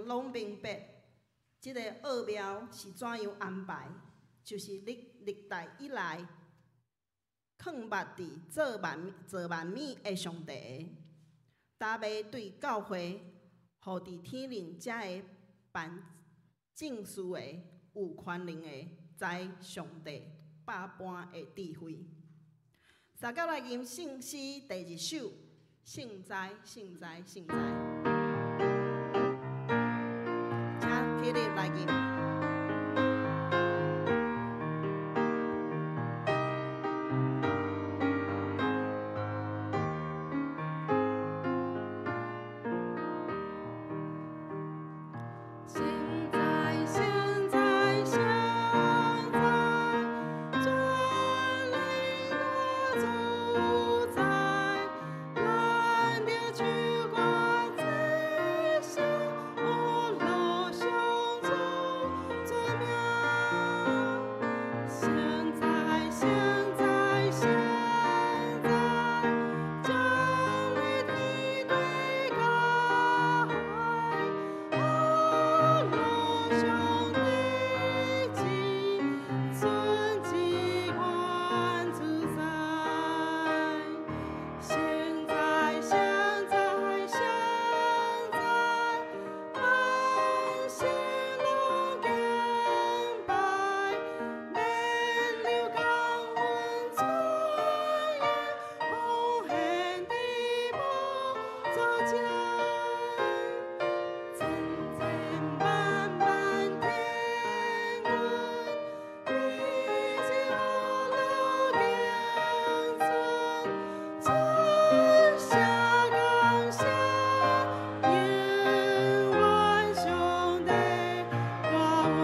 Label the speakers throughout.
Speaker 1: 攏明白，這个奧妙是怎樣安排，就是歷歷代以來，藏密佇造萬物的上帝的，焦欲對教會，予佇天頂遮个辦正事的有權能的，知上帝百般的智慧。相佮來吟聖詩第二首，聖哉，聖哉，聖哉，請起立來吟。聖哉，聖哉，聖哉，全能的主宰，咱著唱歌讚賞，阿羅上主尊名。聖哉，聖哉，聖哉，降臨天地海，阿羅上帝至尊至寬主宰。聖哉，聖哉，聖哉，萬神攏敬拜，免流感恩尊嚴，奉獻佇寶座前。千千萬萬天軍，彌集阿羅敬尊，尊謝感謝，永遠上帝大恩。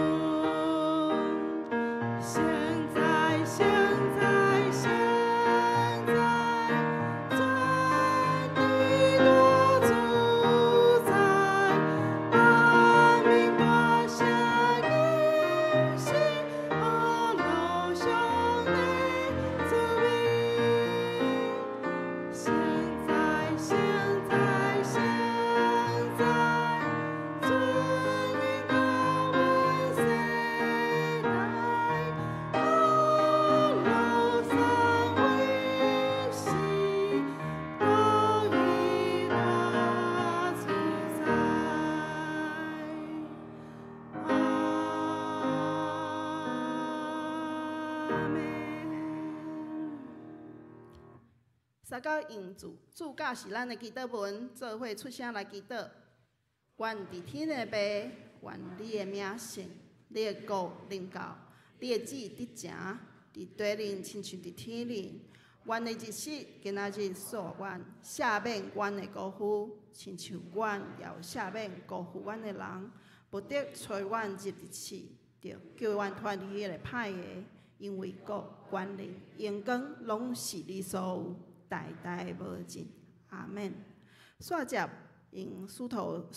Speaker 1: 聖哉，聖哉，聖哉，全地大主宰，萬民大聲吟詩，阿羅上帝慈悲。聖哉，聖哉，聖哉，尊榮到萬世代，阿羅三位是獨一大主宰。阿們。相佮用主主教是咱的祈禱文，做伙出聲來祈禱。願佇天的父，願你的名聖，你的國臨到，你的旨意得成，佇地頂親像佇天頂。阮的日食今仔日賜阮，赦免阮的辜負，親像阮也有赦免辜負阮的人，不得揣阮入佇試，著救阮脫離彼个歹的，因為國、權能、榮光攏是你所有，代代無盡。阿們。煞接用使徒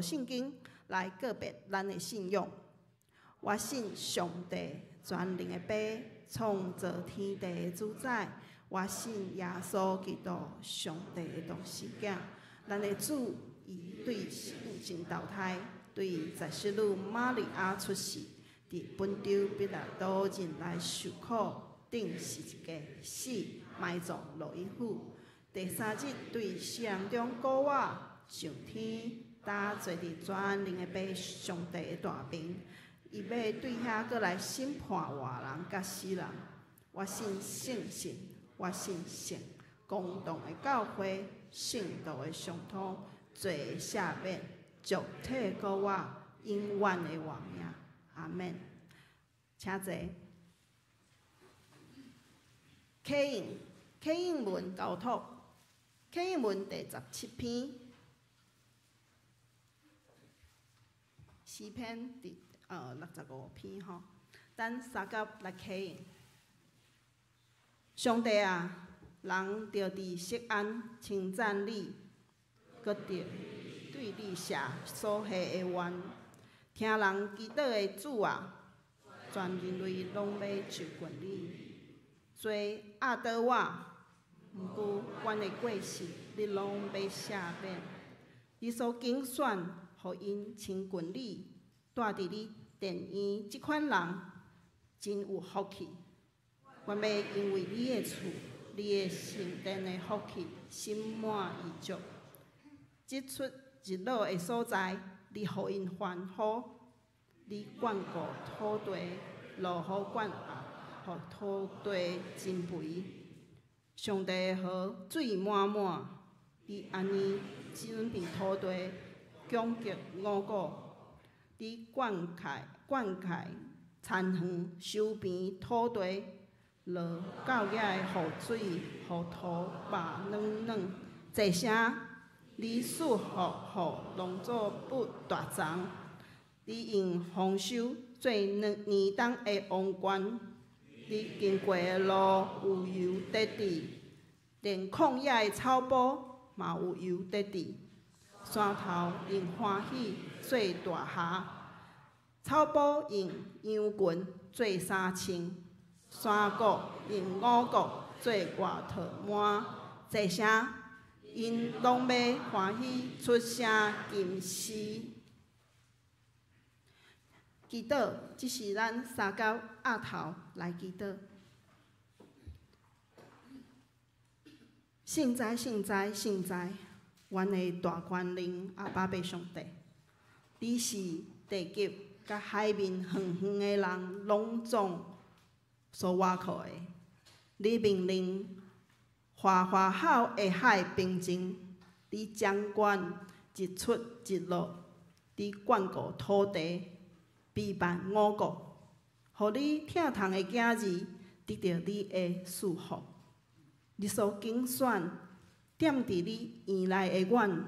Speaker 1: 聖經來告別咱的信仰。我信上帝全能的父，創造天地的主宰。我信耶穌基督，上帝的獨生囝，咱的主，伊對聖神投胎，對十四女瑪利亞出世，佇本丟彼拉多人來受苦，釘十字架，死，埋葬落陰府。第三日對死人中復活，上天，搭坐佇全能的父上帝的大爿，伊欲對遐閣來審判活人佮死人。我信聖神，我信聖公同的教會，聖徒的相通，罪的赦免，肉體復活，永遠的活命。阿們。請坐。啟應啟應文交託，啟應文第17篇，詩篇第65篇吼，咱相佮來啟應。上帝啊，人著佇錫安稱讚你，閣著對你寫所許的願。聽人祈禱的主啊，全人類攏欲就近你。罪壓倒我，毋過阮的過失，你攏欲赦免。你所揀選，予𪜶親近你，蹛佇你殿院這款人真有福氣。阮欲因為你的厝、你的聖殿的福氣，心滿意足。日出日落的所在，你予𪜶歡呼；你眷顧土地，落雨灌予土地真肥。上帝的河水滿滿，你按呢準備土地，供給五穀。你灌溉田園，修平土地，落晝夜的雨水，予土肉軟軟。濟聲，你賜福予農作物大欉，你用豐收做年冬的王冠。你經過的路有油得滴，連曠野的草埔嘛有油得滴。山頭用歡喜做大箬，草埔用羊群做衫穿，山谷用五穀做外套幔。濟聲，𪜶攏欲歡喜出聲吟詩。祈禱，這是咱三更暗頭來祈禱。聖哉，聖哉，聖哉！阮的大權能阿爸父上帝，你是地極佮海面遠遠的人攏總所倚靠的。你命令嘩嘩吼的海平靜，你掌管日出日落，你眷顧土地，備辦五穀，予你疼痛的囝兒得著你的賜福。你所揀選踮佇你院內的阮，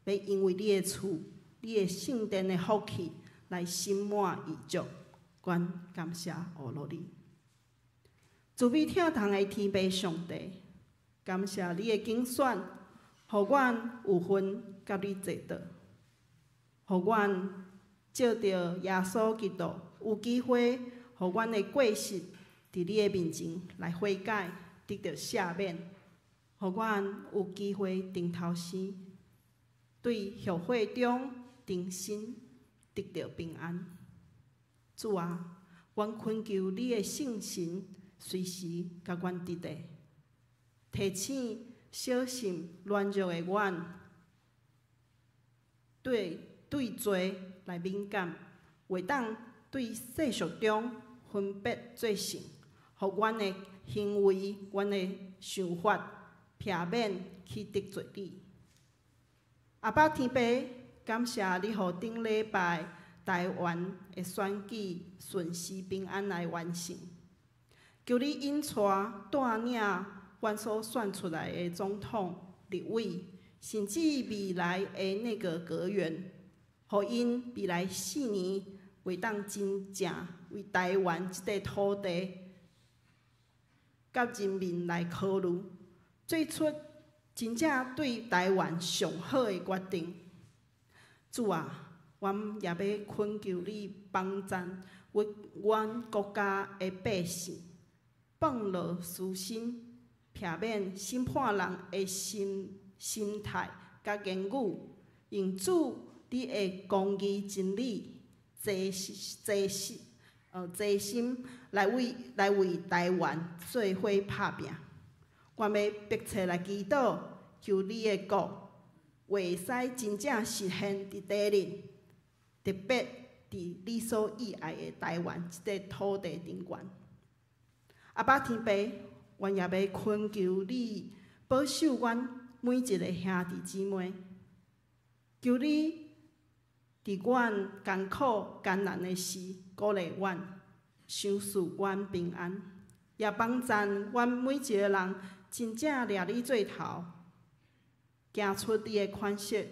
Speaker 1: 欲因為你的厝、你的聖殿的福氣來心滿意足。阮感謝阿羅你，慈悲疼痛的天父上帝，感謝你的揀選，予阮有份佮你坐桌，予阮藉著耶穌基督有機會，予阮的過失佇你的面前來悔改，得著赦免，予阮有機會重頭生，對後悔中重新得著平安。主啊，阮懇求你的聖神隨時共阮佇咧，提醒小心軟弱的阮，對罪來敏感，會當對世俗中分別做聖，予阮的行為、阮的想法，避免去得罪你。阿爸天父，感謝你予頂禮拜台灣的選舉順時平安來完成。求你引帶帶領阮所選出來的總統、立委，甚至未來的內閣閣員，予𪜶未來4年會當真正為台灣這塊土地佮人民來考慮，做出真正對台灣上好的決定。主啊，阮也欲懇求你幫贊阮國家的百姓，放落私心，避免審判人的心態佮言語，用主你的公義真理，齊心來為台灣做伙拍拚。阮欲迫切來祈禱，求你的國會使真正實現佇地面，特別佇你所喜愛的台灣這塊土地頂懸。阿爸天父，阮也欲懇求你保守阮每一个兄弟姊妹，求你佇阮艱苦艱難的時鼓勵阮，賞賜阮平安，也幫贊阮每一个人真正掠你做頭，行出你的款式，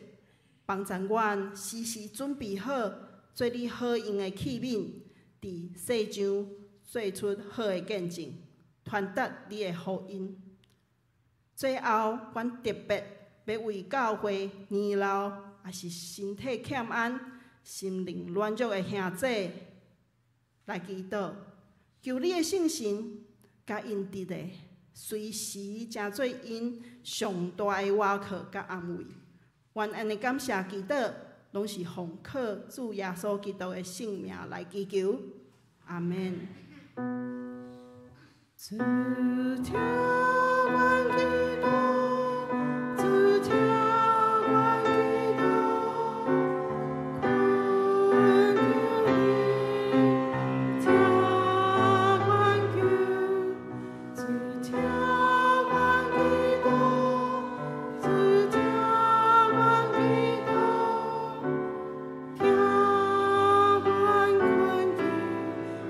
Speaker 1: 幫贊阮時時準備好做你好用的器皿，佇世上做出好的見證，傳達你的福音。最後，阮特別欲為教會年老，抑是身體欠安、心靈軟弱的兄姊來祈禱，求你的聖神共𪜶佇咧，隨時成做𪜶上大的倚靠佮安慰。阮按呢感謝祈禱，攏是奉靠主耶穌基督的聖名來祈求，阿門。主聽阮祈禱，主聽阮祈禱，懇求你聽阮求，主聽阮祈禱，主聽阮祈禱，聽阮懇求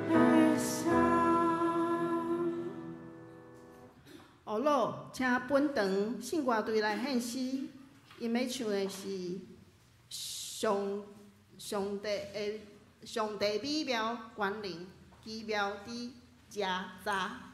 Speaker 1: 的聲。後老，請本堂聖歌隊來獻詩，𪜶欲唱的是上上帝的上帝美妙權能，奇妙佇遮查。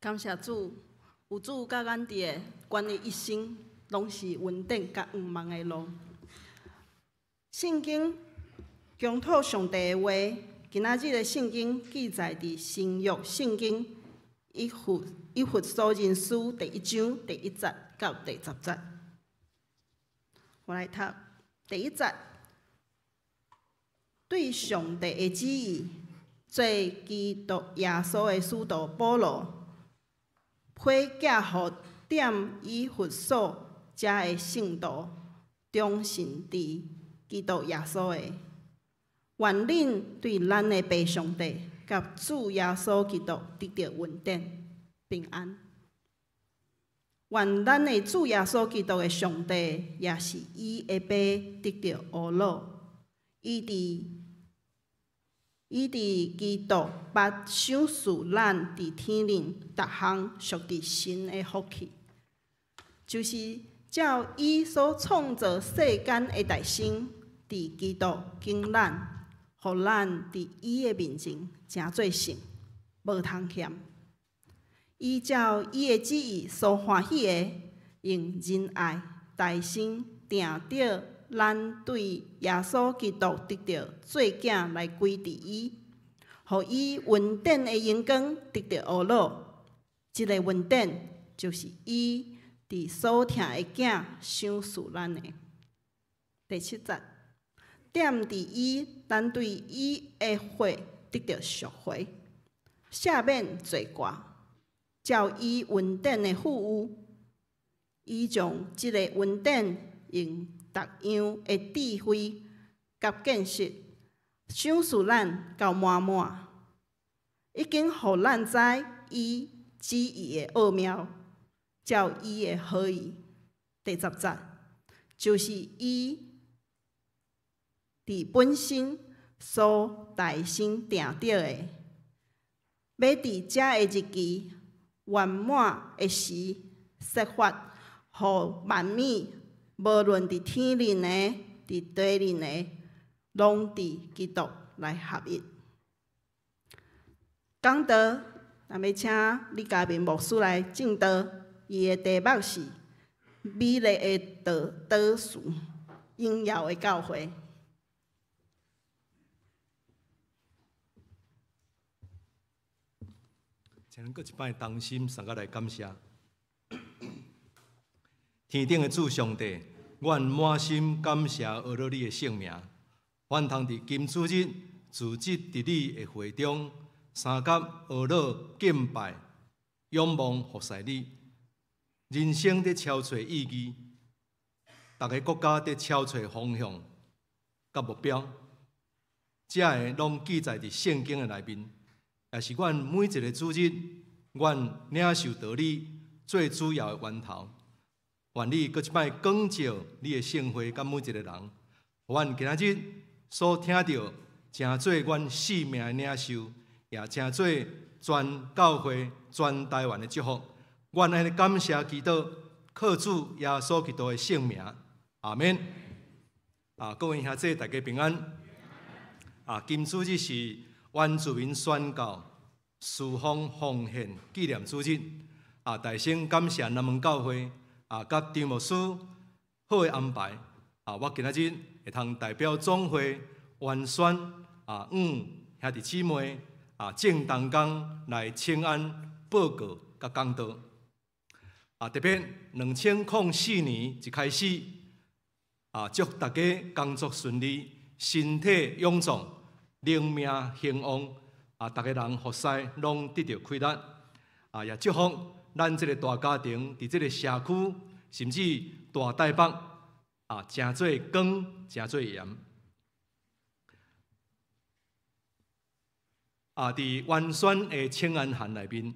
Speaker 1: 感謝主，有主佮咱佇的，阮的一生攏是恩典佮向望的路。聖經傾吐上帝的話，今仔日的聖經記載佇新約聖經以弗所人書第一章第一節到第十節。我來讀第一節，對上帝的旨意，做基督耶穌的使徒保羅，批寄予踮以弗所遮的聖徒，忠信佇基督耶穌的，願恁對咱的父上帝佮主耶穌基督得著恩典平安。願咱的主耶穌基督的上帝，也是伊的父得著呵咾。伊佇基督捌賞賜咱佇天頂逐項屬佇神的福氣，就是照伊所創造世間的大心，佇基督揀咱，予咱佇伊的面前成做聖，無通嫌。伊照伊的旨意所歡喜的，用仁愛、大心定著咱對耶穌基督得著做囝來歸佇伊，予伊恩典的榮光得著呵咾。這个恩典就是伊佇所疼的囝賞賜咱的。第七節，踮佇伊，咱對伊的血得著贖回，赦免罪過，照伊恩典的富裕，伊將這个恩典用逐樣的智慧佮見識，賞賜咱到滿滿，已經予咱知伊旨意的奧妙，照伊的好意。第十節，就是伊佇本身所大心定著的，欲佇這个日期圓滿的時，設法予萬物，無論佇天頂的、佇地頂的，攏佇基督來合一。講道，咱欲請李嘉明牧師來證道，伊的題目是美麗的禱禱詞，榮耀的教會。
Speaker 2: 請咱閣一擺同心送甲來感謝天頂的主上帝，阮滿心感謝呵咾你的聖名。阮通佇今主日聚集佇你的會中，相佮呵咾敬拜、仰望服侍你。人生佇超揣意義，逐个國家佇超揣方向佮目標，這个攏記載佇聖經的內面，也是阮每一个主日，阮領受道理最主要的源頭。願你閣一擺光照你的聖會佮每一个人，予阮今仔日所聽著，成做阮生命的領袖，也成做全教會、全台灣的祝福。阮按呢感謝祈禱，靠主耶穌基督的聖名，阿們。啊，各位兄弟，大家平安。啊，今主日是原住民宣教事奉奉獻紀念主日。啊，大聲感謝南門教會啊，佮張牧師好的安排。啊，我今仔日會通代表總會原宣啊，兄弟姊妹啊，鄭同工來請安報告佮講道。啊，特別2004年一開始，啊，祝大家工作順利，身體勇壯，靈命興旺，啊，逐个人服侍攏得著氣力，啊，也祝福咱這个大家庭佇這个社區，甚至大台北，啊，成做光，成做鹽。啊，佇原選的請安函內面，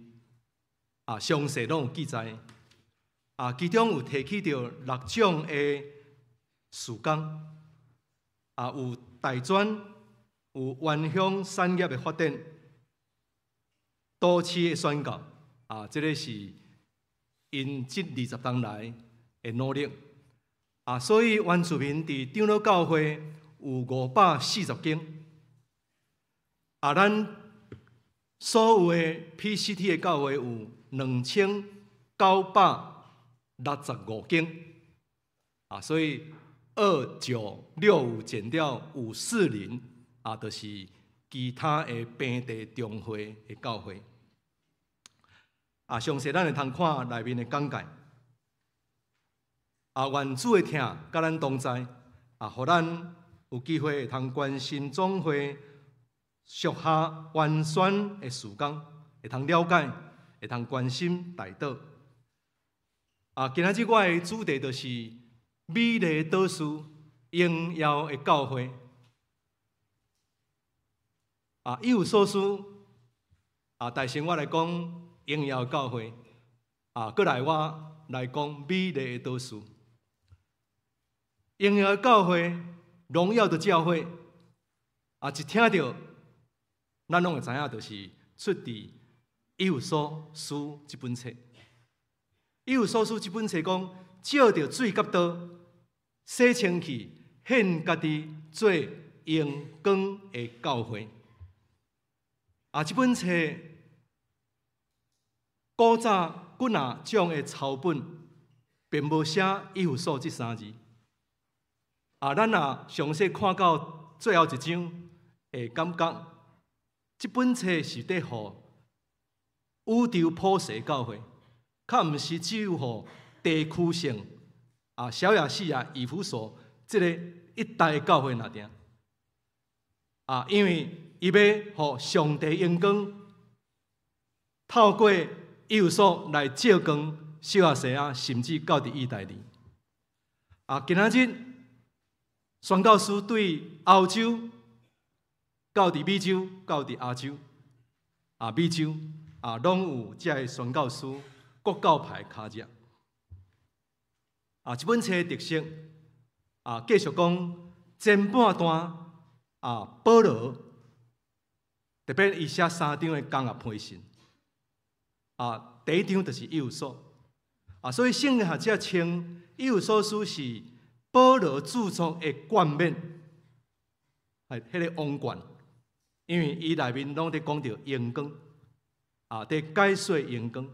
Speaker 2: 啊，詳細攏有記載。啊，其中有提起著六種的事工，啊，有大專，有原鄉產業的發展，都市的宣教，啊，這个是𪜶這20冬來的努力。啊，所以原住民佇長老教會有540間，啊，咱所有的 PCT 的教會有2965間。啊，所以2965減掉540，啊，就是其他的平地中會的教會。啊，詳細咱會通看內面的講解。啊，願主的疼佮咱同在，啊，予咱有機會會通關心總會屬下完全的事工，會通了解，會通關心代禱。啊，今仔日我的主題就是美麗導師榮耀的教會。啊，以弗所書啊，大先我來講榮耀教會，啊，閣來我來講美麗的導師。榮耀教會，榮耀的教會，啊，一聽著，咱攏會知影，就是出佇以弗所書這本冊。以弗所書這本冊講，照著水佮道，洗清氣，獻家己做榮光的教會。啊，這本冊古早幾若種的抄本，並無寫以弗所這三字。啊，咱若詳細看到最後一章，會感覺這本冊是佇予宇宙普世教會，較毋是只有予地區性啊，小亞細亞、以弗所這个一帶教會爾爾。啊，因為伊欲予上帝榮光透過以弗所來照光小亞細亞，甚至到佇意大利。啊，今仔日宣教師對歐洲到佇美洲，到佇亞洲，啊，美洲啊，攏有這个宣教師國教派跤跡。啊，這本冊特色啊，繼續講前半段啊，保羅特別伊寫三張的工業批信。啊，第一張就是以弗所。啊，所以聖經學者稱以弗所書是保羅著作的冠冕，係彼个王冠，因為伊內面攏佇講著榮光，啊，佇解說榮光。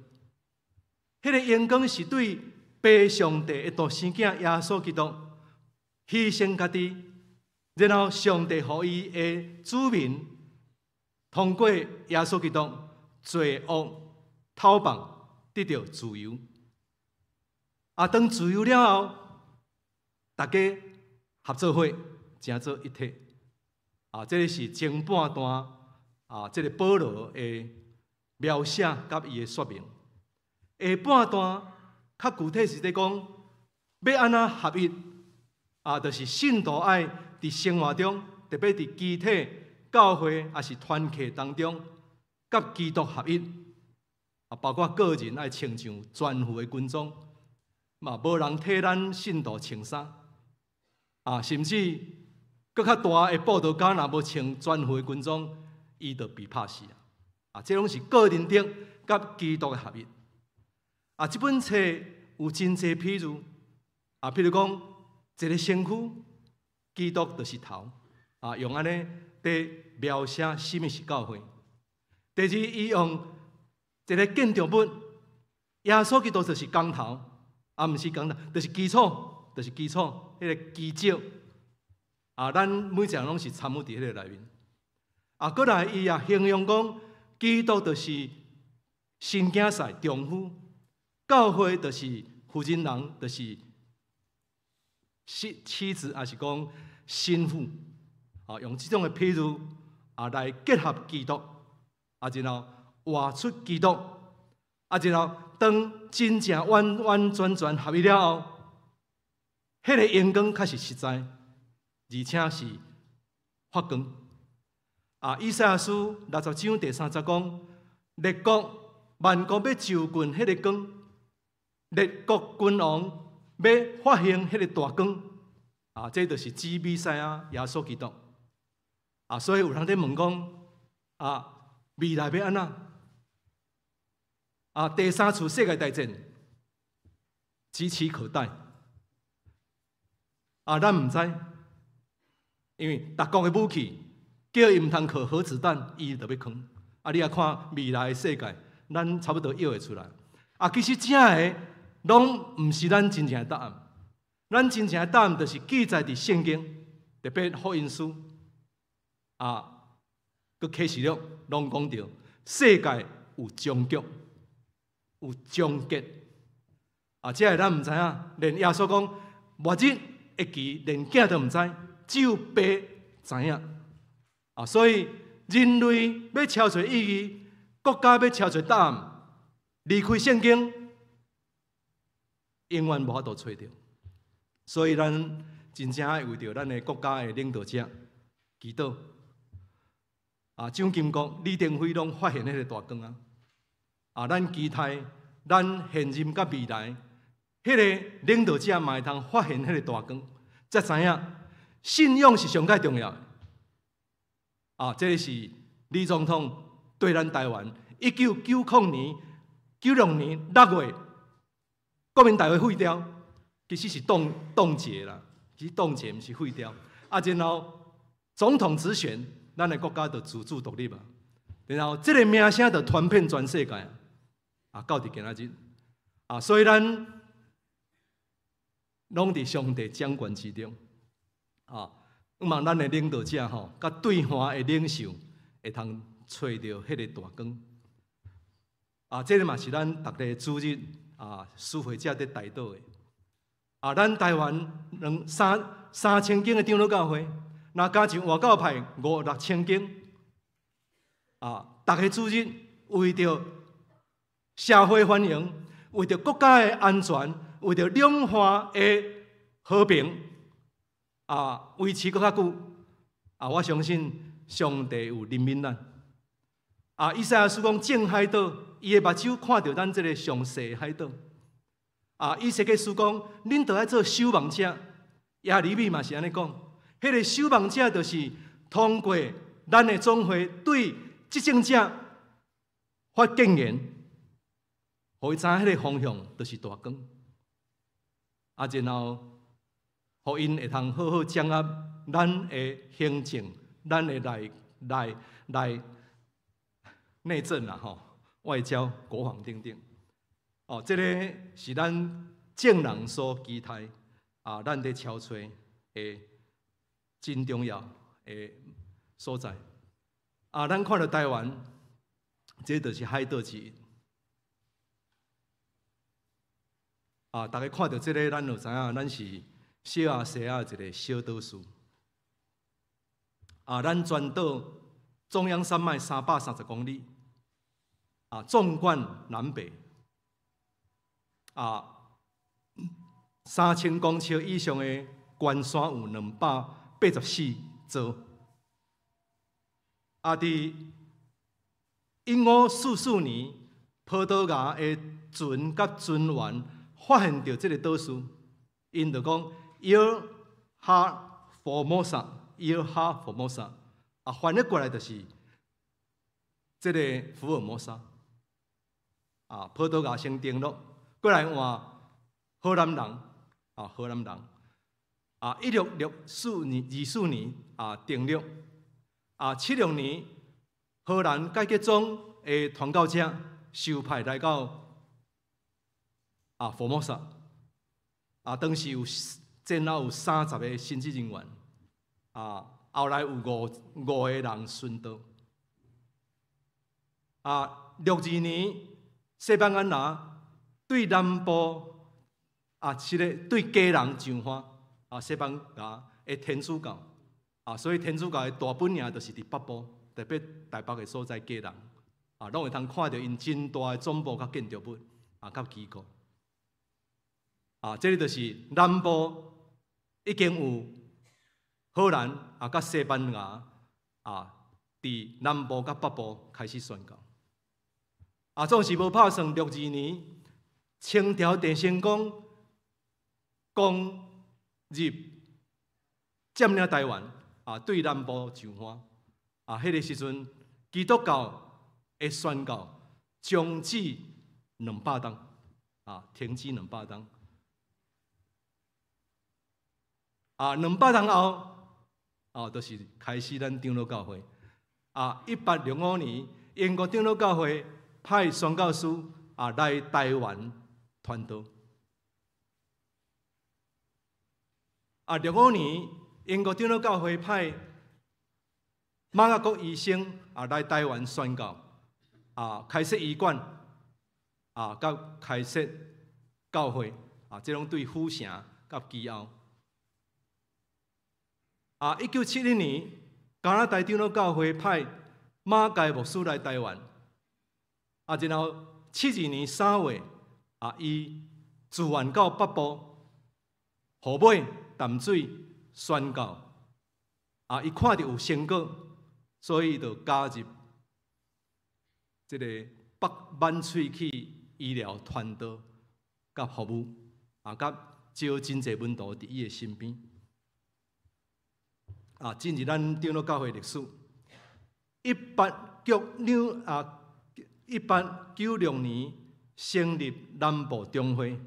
Speaker 2: 彼个榮光是對父上帝的獨生囝耶穌基督犧牲家己，然後上帝予伊的子民通過耶穌基督罪惡討放，得著自由。啊，當自由了後，大家合做伙，成做一體。啊，這个是前半段啊，這个保羅的描寫佮伊的說明。下半段較具體是佇講，欲按怎合一啊，就是信徒愛佇生活中，特別佇肢體、教會抑是團契當中，佮基督合一。啊，包括個人愛穿上全副的軍裝，嘛無人替咱信徒穿衫。啊，甚至閣較大的布道家，若無穿全副的軍裝，伊就被拍死啊！啊，這攏是個人的佮基督的合一。啊，這本冊有真濟譬喻，啊，譬如講一个身軀，基督就是頭，啊，用按呢佇描寫啥物是教會。第二，伊用一个建築物，耶穌基督就是工頭，啊，毋是工頭，就是基礎，就是基礎，彼个基石。啊，咱每一个人攏是參與佇彼个內面。啊，閣來伊也形容講，基督就是新囝婿丈夫。教會就是婦人人，就是妻妻子，抑是講新婦，啊，用這種的譬喻啊來結合基督，啊，然後活出基督，啊，然後當真正完完全全合一了後，彼个榮光較是實在，而且是發光。啊，以賽亞書60章第3節講，列國萬國欲就近彼个光。列國君王欲發現彼个大光，啊，這就是指彌賽亞耶穌基督。啊，所以有人佇問講，啊，未來欲按怎？啊，第三次世界大戰指日可待。啊，咱毋知，因為逐國的武器叫伊毋通靠核子彈，伊就欲囥。啊，你也看未來的世界，咱差不多臆會出來。啊，其實這个攏毋是咱真正的答案。咱真正的答案就是記載佇聖經，特別福音書啊，閣啟示錄攏講著世界有終局，有終結。啊，這个咱毋知影，連耶穌講末日的期，連囝都毋知，只有爸知影。啊，所以人類欲尋找意義，國家欲尋找答案，離開聖經，永遠無法度揣著。所以咱真正愛為著咱的國家的領導者祈禱。啊，蔣經國、李登輝攏發現彼個大光啊！啊，咱期待咱現任佮未來，彼个領導者嘛會通發現彼個大光，才知影信仰是上蓋重要的。啊，這个是李總統對咱台灣1990年、96年6月國民大會廢掉，其實是凍結啦，其實凍結毋是廢掉。啊，然後總統直選，咱的國家就自主獨立啊。然後這个名聲就傳遍全世界啊，到佇今仔日啊，所以咱攏佇上帝掌權之中啊。向望咱的領導者吼，佮對岸的領袖會通揣著彼个大光啊！這个嘛是咱逐个主日啊，司會者佇代禱的啊。咱台灣兩三三千間的長老教會，若加上外教派五六千間啊，逐个主日為著社會繁榮，為著國家的安全，為著兩岸的和平啊，維持閣較久啊！我相信上帝有憐憫咱啊！以賽亞書講眾海島，伊的目睭看著咱這个上細的海島啊！以西結書講，恁著愛做守望者。耶利米嘛是按呢講，彼个守望者就是通過咱的總會對執政者發建言，予伊知影彼个方向就是大光啊，然後予𪜶會通好好掌握咱的行政、咱的內政啦吼，外交、國防等等。哦，這个是咱眾人所期待啊，咱佇敲揣的真重要的所在。啊，咱看著台灣，這就是海島之一。啊，逐家看著這个，咱就知影，咱是小亞細亞一个小島嶼。啊，咱全島中央山脈330公里，啊，縱貫南北，啊，3000公尺以上的懸山有284座。啊，佇1544年，葡萄牙的船佮船員發現著這个島嶼，𪜶就講 Ilha Formosa，Ilha Formosa，啊，翻譯過來就是這个福爾摩沙。啊，葡萄牙先登陸，過來換荷蘭人，啊，荷蘭人，啊，1664年、24年啊登陸，啊，76年荷蘭改革宗的傳教者受派來到啊福摩薩，啊，當時有戰後有30個神職人員，啊，後來有五個人殉道，啊，62年西班牙對南部啊，是咧對基隆上岸，啊，西班牙的天主教，啊，所以天主教的大本營就是佇北部，特別台北的所在基隆，啊，攏會通看著𪜶真大的總部佮建築物，啊，佮機構，啊，這个就是南部已經有荷蘭啊，佮西班牙啊，佇南部佮北部開始宣教。啊，總是無拍算62年，清朝鄭成功攻入佔領台灣，啊，對南部上岸，啊，彼个時陣基督教的宣教終止200冬，啊，停止兩百冬。啊，200冬後，啊，就是開始咱長老教會。啊，1805年，英國長老教會派派宣教師啊來台灣傳道。啊，65年，英國長老教會派馬雅各醫生啊來台灣宣教，啊開設醫館，啊佮開設教會，啊這攏對府城佮基甌。啊，1971年，加拿大長老教會派馬偕牧師來台灣，啊，然後72年3月，啊，伊自願到北部湖尾淡水宣教，啊，伊看著有成果，所以就加入這个北挽喙齒醫療傳道佮服務，啊，佮招真濟門徒佇伊的身邊。啊，進入咱長老教會歷史，1896年成立南部中會，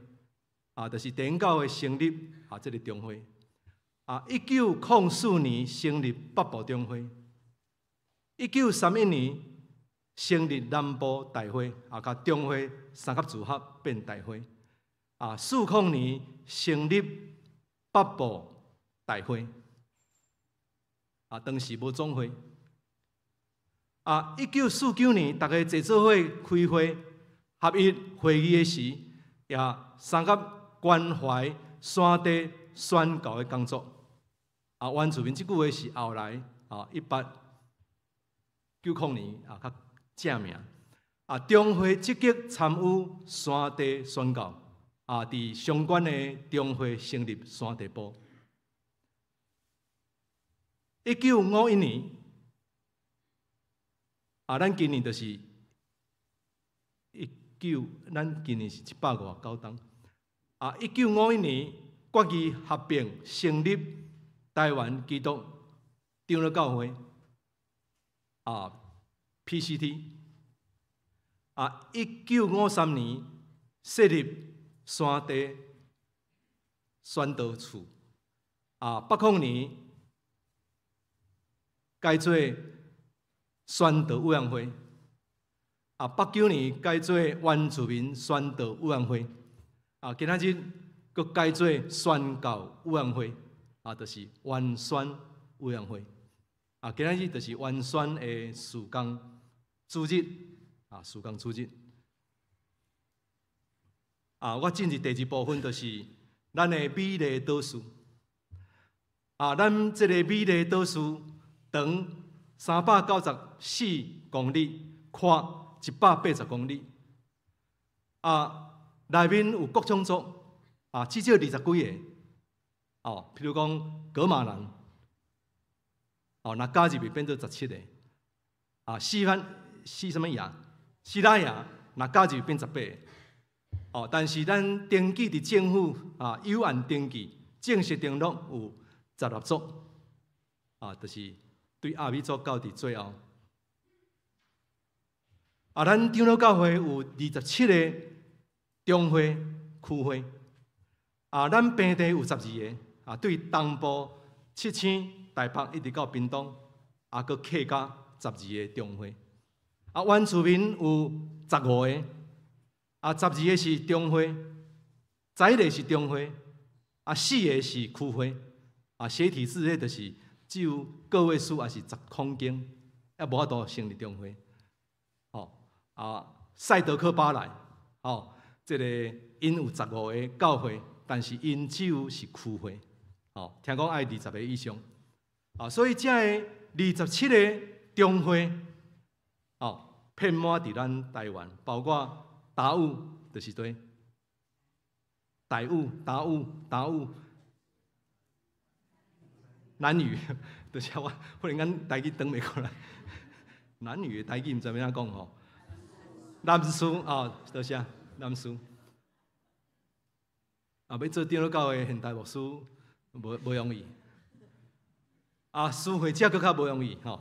Speaker 2: 啊，就是地恩教會成立啊，這个中會。啊，1904年成立北部中會，1931年成立南部大會，啊，共中會三級組合變大會。啊，40年成立北部大會。啊，當時無總會。啊，1949年，逐家坐做伙開會合一會議的時，也相佮關懷山地宣教的工作。啊，原住民這句話是後來啊，1890年啊較正名。啊，中會積極參與山地宣教。啊，佇相關的中會成立山地部。1951年，啊，咱今年是159冬。啊，1951年決議合併成立台灣基督長老教會，啊，PCT。啊，1953年設立山地宣道處，啊，80年改做宣道委員會，啊，89年改做原住民宣道委員會，啊，今仔日閣改做宣教委員會，啊，就是原宣委員會，啊，今仔日就是原宣的事工主日，啊，事工主日。啊，我進入第二部分，就是咱的美麗島嶼。啊，咱這個美麗島嶼長394公里，寬180公里。啊，內面有各種族，啊，至少20幾个。哦，譬如講噶瑪蘭，哦，若加入去變做17个。啊，西番西啥物亞？西拉雅，若加入變18个。哦，但是咱登記佇政府啊，有案登記正式登錄有16族，啊，就是對阿美族到佇最後。啊，咱長老教會有27個中會區會，啊，咱平地有12個，啊，對東部七星、台北一直到屏東，啊，閣客家十二个中會，啊，原住民有15個。啊，十二个是中會，11個是中會，啊，四个是區會，啊，寫體字的就是只有個位數，抑是十空間，也無法度成立中會。哦，啊，賽德克巴萊，哦，這个𪜶有15个教會，但是𪜶只有是區會。哦，聽講愛20個以上。啊，所以這个27個中會，哦，遍滿佇咱台灣，包括達悟就是對，大悟、達悟、達悟，蘭嶼，就是我忽然間台語轉袂過來，蘭嶼的台語毋知欲按怎講吼，南勢啊，多謝南勢。啊，欲做長老教會現代牧師，無容易。啊，司會者閣較無容易吼，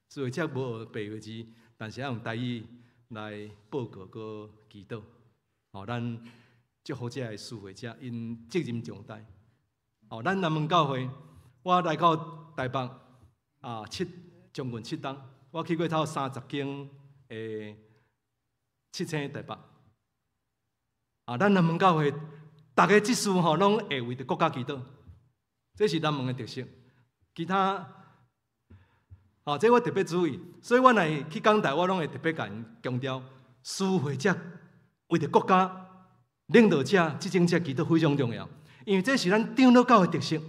Speaker 2: 司會者無學白話字，但是愛用台語來報告閣祈禱。吼，咱祝福這个司會者，𪜶責任重大。哦，咱南門教會，我來到台北啊，將近7冬，我去過頭30間的七星台北。啊，咱南門教會，逐个執事吼，攏會為著國家祈禱，這是南門的特色。其他，吼，這我特別注意，所以我若去講台，我攏會特別共𪜶強調，司會者為著國家領導者、執政者祈禱非常重要，因為這是咱長老教的特色。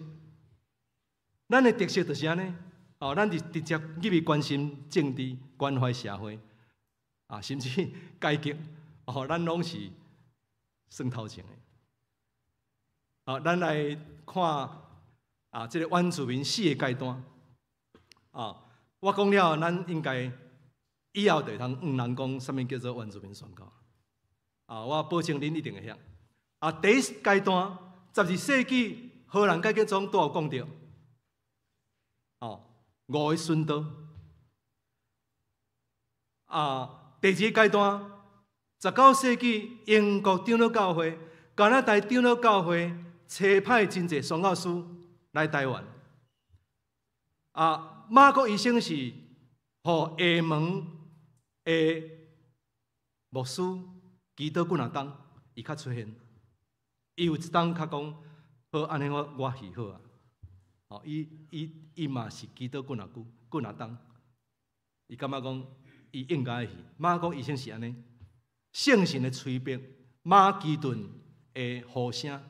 Speaker 2: 咱的特色就是按呢，哦，咱是直接入去關心政治、關懷社會，啊，甚至改革，哦，咱攏是算頭前的。好，咱來看啊，這个原住民四个階段。啊，我講了，咱應該以後就會通問人講，啥物叫做原住民宣教。啊，我保證恁一定會曉。啊，第一階段，12世紀荷蘭改革宗都有講著。哦，五個殉道。啊，第二個階段，19世紀英國長老教會、加拿大長老教會差派真濟宣教師來台灣。啊，馬國醫生是予廈門的牧師祈禱幾若冬，伊較出現。伊有一冬較講好，按呢我去好啊。哦，伊嘛是祈禱幾若久，幾若冬，伊感覺講伊應該去。馬國醫生是按呢，聖神的催逼，馬其頓的呼聲，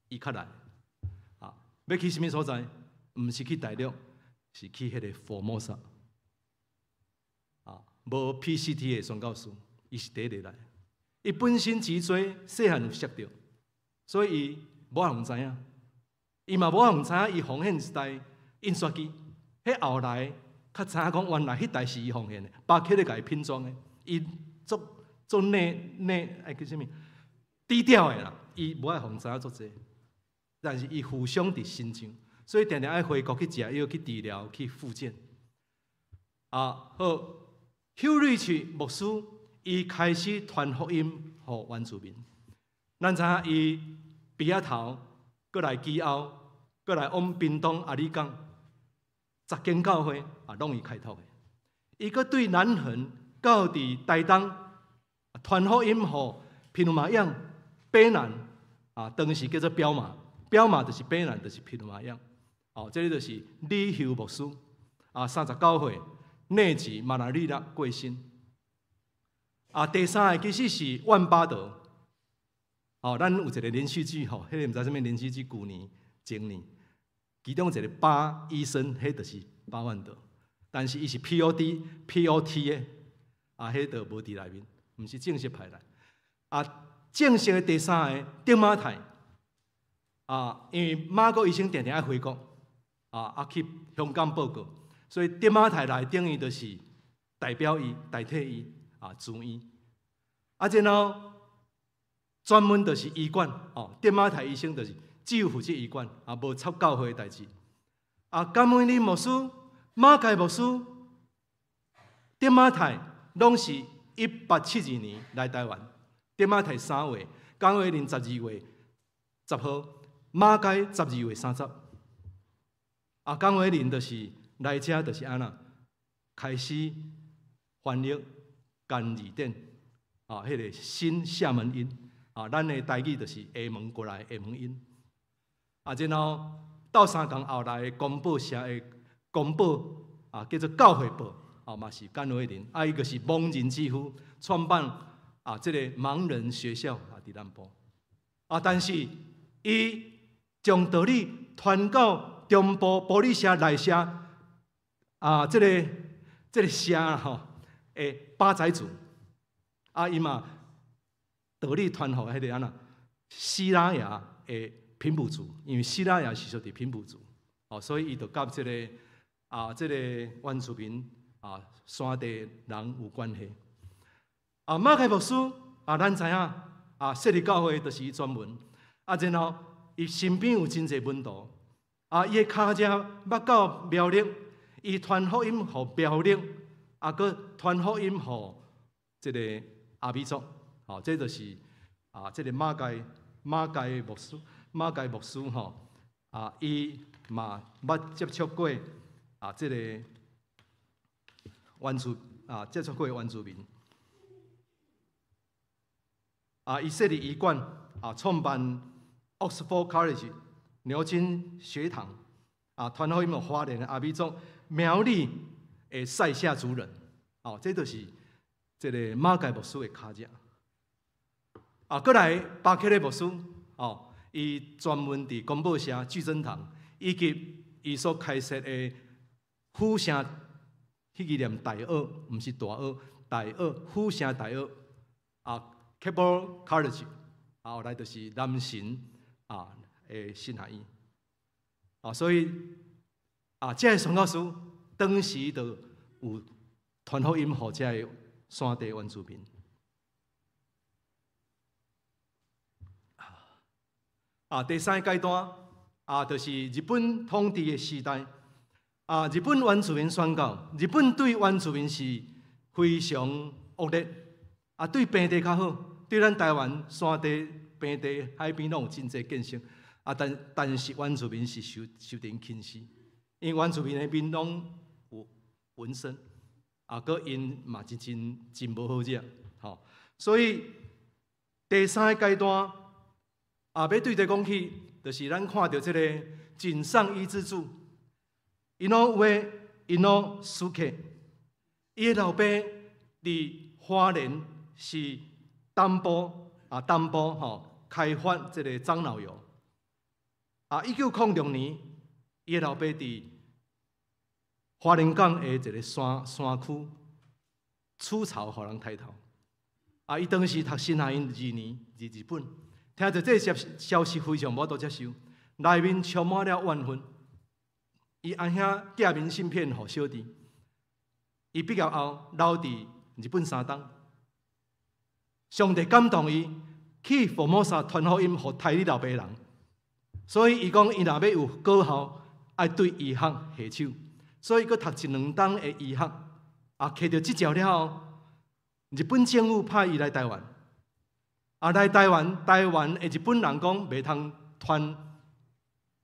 Speaker 2: 伊較來。啊，欲去啥物所在？毋是去大陸，是去彼个福摩沙。啊，無 PCT 的宣教師，伊是第一个來。伊本身脊椎細漢有摔著，所以伊無法知影。伊嘛無法知影，伊奉獻一台印刷機。彼後來較知影講，原來彼台是伊奉獻的，巴克咧共伊拼裝的。伊足足內內哎叫啥物？低調的啦，伊無愛予人知影足濟，但是伊負傷佇身上，所以定定愛回國去食藥、去治療、去復健。啊，好，休瑞奇牧師，伊開始傳福音予原住民。咱知影伊埤仔頭，閣來基甌，閣來往屏東阿里港，10間教會啊，攏伊開拓的。伊閣對南橫到佇台東傳福音予鼻魯瑪樣、卑南啊，當時叫做標馬，標馬就是卑南，就是鼻魯瑪樣。哦，這个就是李休牧師啊，39歲，內籍馬來里納過身。啊，第三个其實是萬巴德。哦，咱有一个連續劇吼，彼个毋知啥物連續劇，舊年、前年，其中一個巴醫生，彼就是巴萬德，但是伊是 POD、POT 的，啊，彼就無佇內面，毋是正式派來。啊，正式的第三个丁馬泰，啊，因為馬國醫生定定愛回國，啊去香港報告，所以丁馬泰來等於就是代表伊、代替伊啊住院。啊，然後專門就是醫館，哦，丁馬泰醫生就是只有負責醫館，啊，無插教會的代誌。啊，甘文林牧師、馬偕牧師、丁馬泰，攏是1872年來台灣。丁馬泰3月，江偉林12月10號，馬偕12月30。啊，江偉林就是來遮就是按怎，開始翻譯簡字典，啊，彼个新廈門音。啊，咱的台語就是廈門過來廈門音。啊，然後鬥相共後來公報社的公報啊，叫做教會報，啊嘛是甘偉林。啊，伊就是盲人之父，創辦啊這个盲人學校啊，佇南部。啊，但是伊將道理傳到中部埔里社內社啊，這个社吼的巴仔族，啊，伊嘛道理傳予彼个按怎西拉雅的平埔族，因為西拉雅是屬佇平埔族，哦，所以伊就佮這个啊，這个原住民啊山地人有關係。啊，馬偕牧師啊，咱知影啊，設立教會就是伊專門。啊，然後伊身邊有真濟門徒，啊，伊的跤跡捌到苗栗，伊傳福音予苗栗，啊，閣傳福音予這个阿美族。吼，這就是啊，這个馬偕牧師，馬偕牧師吼，啊，伊嘛捌接觸過啊，這个原住啊，接觸過原住民。啊，伊設立醫館，啊，創辦 Oxford College 牛津學堂，啊，傳福音予花蓮的阿美族、苗栗的賽夏族人，哦，這就是這个馬偕牧師的跤跡。啊，閣來巴克禮牧師，哦，伊專門佇公報社聚珍堂，以及伊所開設的府城，彼個念大學，毋是大學，大學府城大學，啊，Keble College，啊，後來就是南神啊的神學院，啊，所以啊，這个宣教師當時就有傳福音予這个山地原住民。啊，第三个階段啊，就是日本統治的時代。啊，日本原住民宣教，日本對原住民是非常惡劣。啊，對平地較好，對咱台灣山地、平地、海邊攏有真濟建設。啊，但是原住民是受𪜶輕視，因為原住民的面攏有紋身，啊，閣𪜶嘛真真真無好惹，吼。所以第三个階段。啊，欲對佗講起，就是咱看著這个井上伊之助，伊諾威伊諾蘇克，伊的老爸佇花蓮是東部啊，東部吼開發這个樟腦油。啊，1906年，伊的老爸佇花蓮港的一个山區取草予人刣頭。啊，伊當時讀神學院二年，佇日本。聽著這个消息非常無法度接受，內面充滿了怨恨。伊阿兄寄明信片予小弟，伊畢業後留佇日本3冬。上帝感動伊去福摩薩傳福音予刣你老爸的人，所以伊講伊若欲有果效，愛對醫學下手，所以閣讀一兩冬的醫學。啊，摕著執照了後，日本政府派伊來台灣。啊，來台灣，台灣的日本人講袂通傳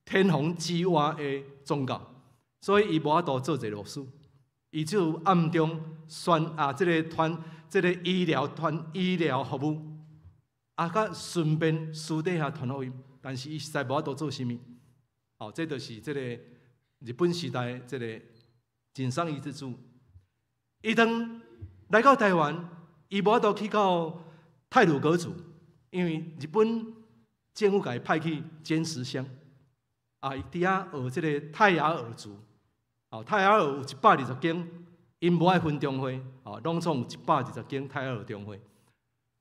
Speaker 2: 天皇之外的宗教，所以伊無法度做一个牧師，伊就暗中宣啊，這个傳這个醫療團醫療服務，啊，閣順便私底下傳福音，但是伊實在無法度做啥物。哦，這就是這个日本時代這个井上伊之助。伊當來到台灣，伊無法度去到太魯閣族。因為日本政府共伊派去尖石鄉，啊，伊佇遐學這个泰雅爾族，哦，泰雅爾有120間，𪜶無愛分中會，哦，攏總有120間泰雅爾中會，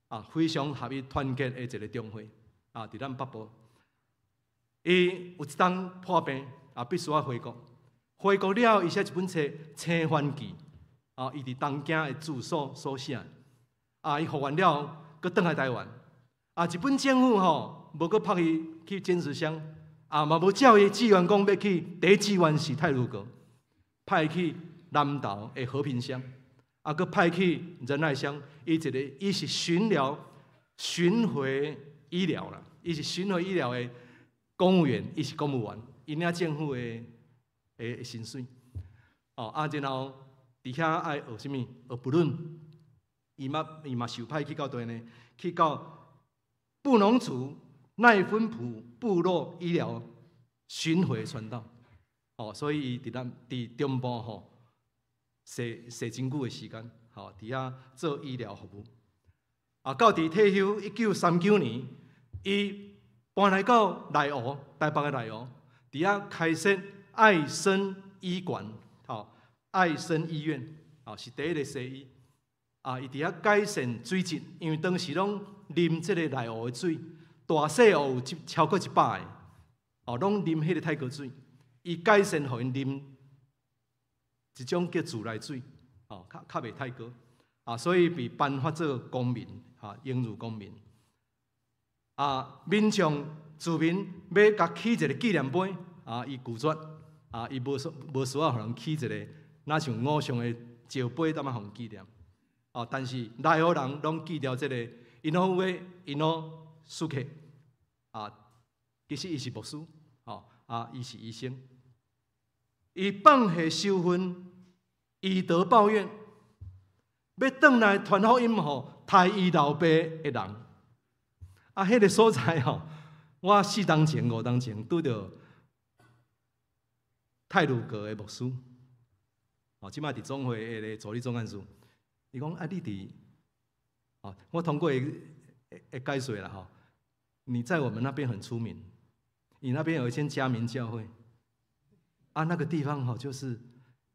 Speaker 2: 啊，非常合一團結的一个中會，啊，佇咱北部，伊有一冬破病，啊，必須愛回國，回國了後，伊寫一本冊《青番記》，啊，伊佇東京的住所所寫，啊，伊復原了後，閣轉來台灣。啊！日本政府吼無閣派伊去尖石鄉，啊嘛無照伊志願講欲去，第一志願是太魯閣，派伊去南投的和平鄉，啊，閣派去仁愛鄉。伊一个伊是巡療巡迴醫療啦，伊是巡迴醫療的公務員，伊是公務員，伊領政府的薪水。哦，啊，然後佇遐愛學啥物？學布倫，伊嘛受派去到佗呢？去到布農族奈芬埔部落醫療巡迴傳道，哦，所以伊佇咱佇中部吼，踅踅真久的時間，吼，佇遐做醫療服務。啊，到佇退休1939年，伊搬來到內湖，台北的內湖，佇遐開設愛生醫館，吼，愛生醫院，哦，是第一个西醫。啊，伊佇遐改善水質，因為當時攏啉這个內湖的水，大細湖有超過100个，哦，攏啉彼个太高水。伊改善予𪜶啉一種叫自來水，哦，較較袂太高。啊，所以被頒發做公民，哈，榮譽公民。啊，民眾住民欲共起一个紀念碑，啊，伊拒絕，啊，伊無需要予人起一个，若像偶像的石碑，當仔予紀念。哦，但是內湖人攏記著這个伊諾威伊諾蘇克，啊，其實伊是牧師，吼，啊，伊是醫生，伊放下仇恨，以德報怨，欲轉來傳福音予刣伊老爸的人，啊，彼个所在吼，我4冬前、5冬前拄著太魯閣的牧師，哦，這擺佇總會的助理總幹事，伊講啊，你佇，哦，我通過伊的解說啦吼，你在我們那邊很出名，你那邊有一間嘉明教會，啊，那個地方吼就是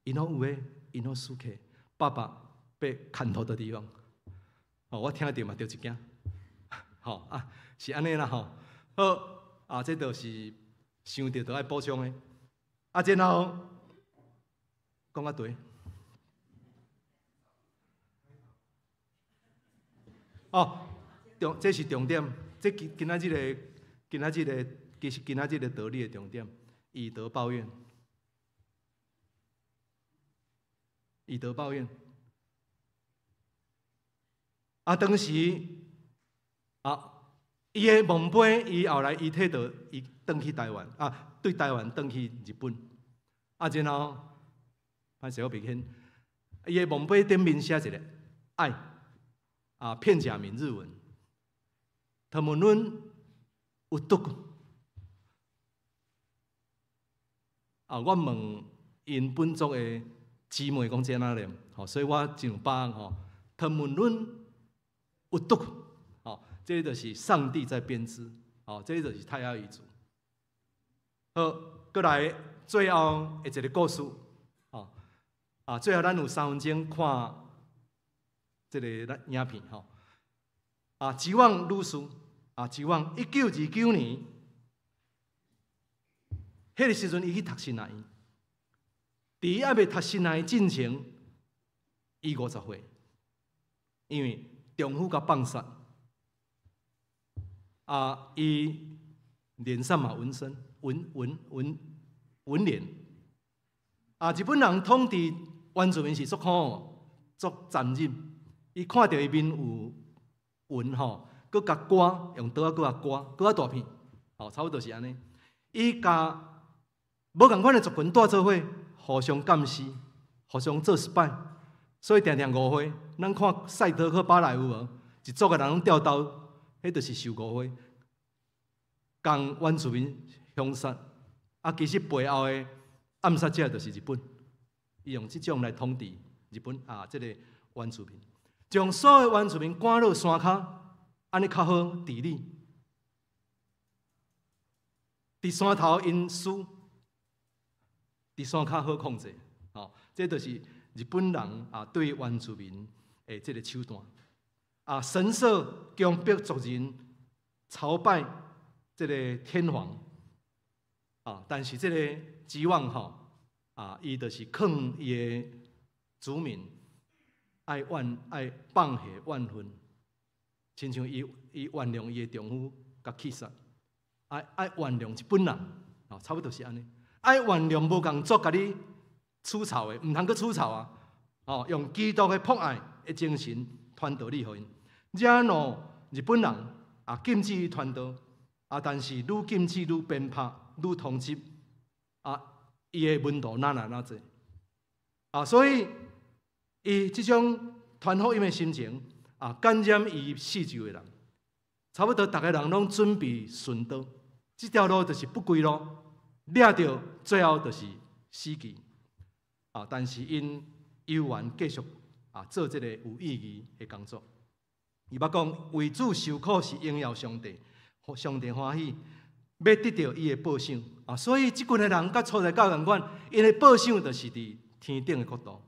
Speaker 2: 伊諾烏伊諾蘇克爸爸被砍頭的地方，哦，我聽著嘛著一驚，吼啊，是按呢啦吼，好啊，這就是想著都愛補充的，啊，然後講較對，哦，重這是重點，這今今仔日的今仔日的其實今仔日的道理的重點，以德報怨，以德報怨。啊，當時啊，伊的墓碑，伊後來伊提著伊轉去台灣，啊，對台灣轉去日本，啊，然後歹勢我袂記，伊的墓碑頂面寫一個愛，啊，片假名日文，他們論有毒，啊，我問𪜶本族的姊妹講這按怎念，吼，所以我真有把握吼，他們論有毒，吼，這個就是上帝在編織，吼，這個就是泰雅語族。好，閣來最後的一個故事，吼，啊，最後咱有3分鐘看這個影片，吼，啊，吉旺女士，啊，吉旺1929年，彼個時陣伊去讀神學院，佇伊猶未讀神學院進前，伊50歲，因為丈夫共放殺，啊，伊臉上嘛紋身，紋紋紋紋臉，啊，日本人統治原住民是足苦，足殘忍，伊看著伊面有紋吼，閣共割，用刀仔閣共割，閣較大片，吼，差不多是按呢。伊共無仝款的族群蹛做伙，互相監視，互相做 spy，所以定定誤會。咱看賽德克巴萊有無？一族的人攏吊刀，彼就是受誤會，共原住民兇殺。啊，其實背後的暗殺者就是日本，伊用這種來統治日本啊，這個原住民，將所有原住民趕落山跤，按呢較好治理。佇山頭𪜶輸，佇山跤好控制。吼，這就是日本人啊對原住民的這個手段。啊，神社強迫族人朝拜這個天皇。啊，但是這個吉旺吼，啊，伊就是勸伊的族民愛怨愛放下怨恨，親像伊伊原諒伊的丈夫共氣殺，愛愛原諒日本人，哦，差不多是按呢。愛原諒無仝族共你取嘲的，毋通閣取嘲啊！哦，用基督的博愛的精神傳道理予𪜶。惹怒日本人啊，禁止伊傳道啊，但是愈禁止愈鞭拍，愈通緝啊，伊的門徒哪來哪濟啊，所以伊這種傳福音的心情啊，感染伊四周的人，差不多逐个人攏準備順道，這條路就是不歸路，掠著最後就是死期啊！但是𪜶猶原繼續啊做這個有意義的工作。伊捌講，為主受苦是榮耀上帝，予上帝歡喜，欲得著伊的報賞啊！所以這群的人佮初代教仝款，𪜶的報賞就是佇天頂的國度。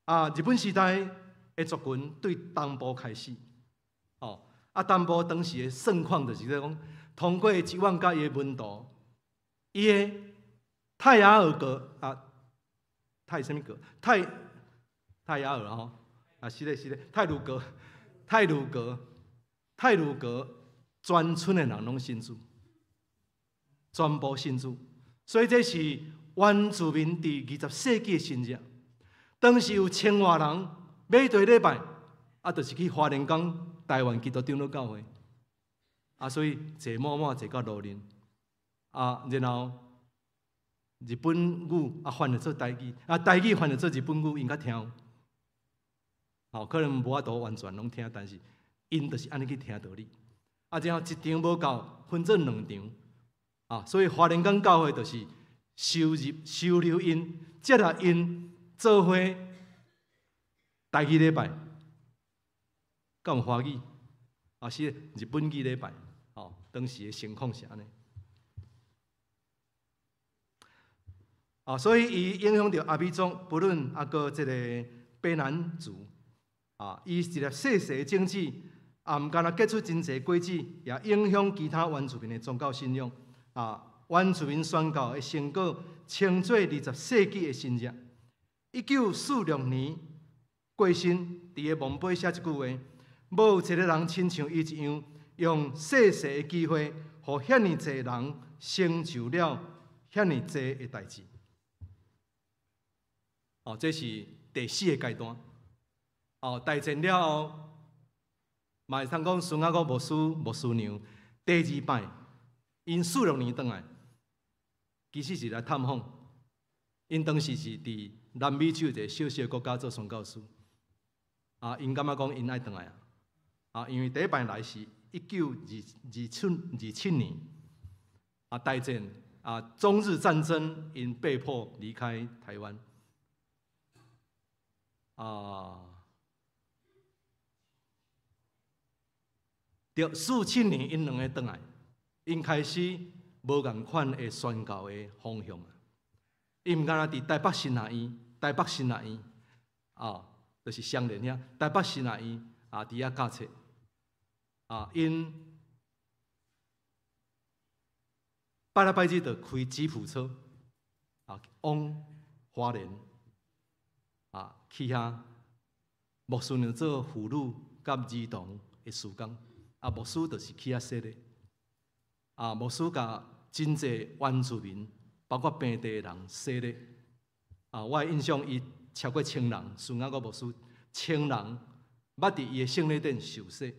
Speaker 2: 啊，日本時代的族群對東部開始，哦，啊，東部當時的盛況就是講，通過吉旺佮伊的門徒，伊的泰雅爾格啊，泰啥物格？泰泰雅爾吼，啊，是咧是咧，太魯閣，太魯閣，太魯閣，全村的人攏信主，全部信主，所以這是原住民佇20世紀的神跡。當時有千外人每對禮拜，啊，就是去花蓮港台灣基督長老教會，啊，所以坐滿滿坐到羅林，啊，然後日本語啊翻譯做台語，啊，台語翻譯做日本語，𪜶較聽有，吼，可能無法度完全攏聽，但是 𪜶就是按呢去聽道理。啊，然後一場無夠，分做兩場。啊，所以花蓮港教會就是收入收留𪜶，接納𪜶做伙台語禮拜，敢有華語，啊是日本語禮拜，吼，當時的情況是按呢。啊，所以伊影響著阿美族，不論啊閣這個卑南族，啊，伊一粒細細的種子，也毋干焦結出真濟果子，也影響其他原住民的宗教信仰。啊，原住民宣教的成果，稱做20世紀的神跡。1946年過身，佇个墓碑寫一句話：無一個人親像伊一樣，用細細的機會，予遐爾濟人成就了遐爾濟的代誌。哦，這是第四个階段。哦，大戰了後，嘛會通講孫雅各牧師、牧師娘第二擺，𪜶46年轉來，其實是來探訪。𪜶當時是佇南美洲一个小小國家做宣教師。啊，𪜶感覺講𪜶愛轉來啊。啊，因為第一擺來是1927年，啊，大戰啊，中日戰爭，𪜶被迫離開台灣。啊，對，47年，𪜶兩个轉來，𪜶開始無仝款的宣教的方向啊。𪜶毋干焦佇台北神學院，台北神學院啊，就是雙連遐，台北神學院啊，佇遐教冊啊，𪜶拜六拜日就開吉普車啊，往花蓮啊，去遐牧師娘做婦女佮兒童的事工，啊，牧師就是去遐洗禮，啊，牧師共真濟原住民，包括平地的人洗禮，啊，我的印象伊超過千人，孫雅各牧師千人捌佇伊的聖禮頂受洗，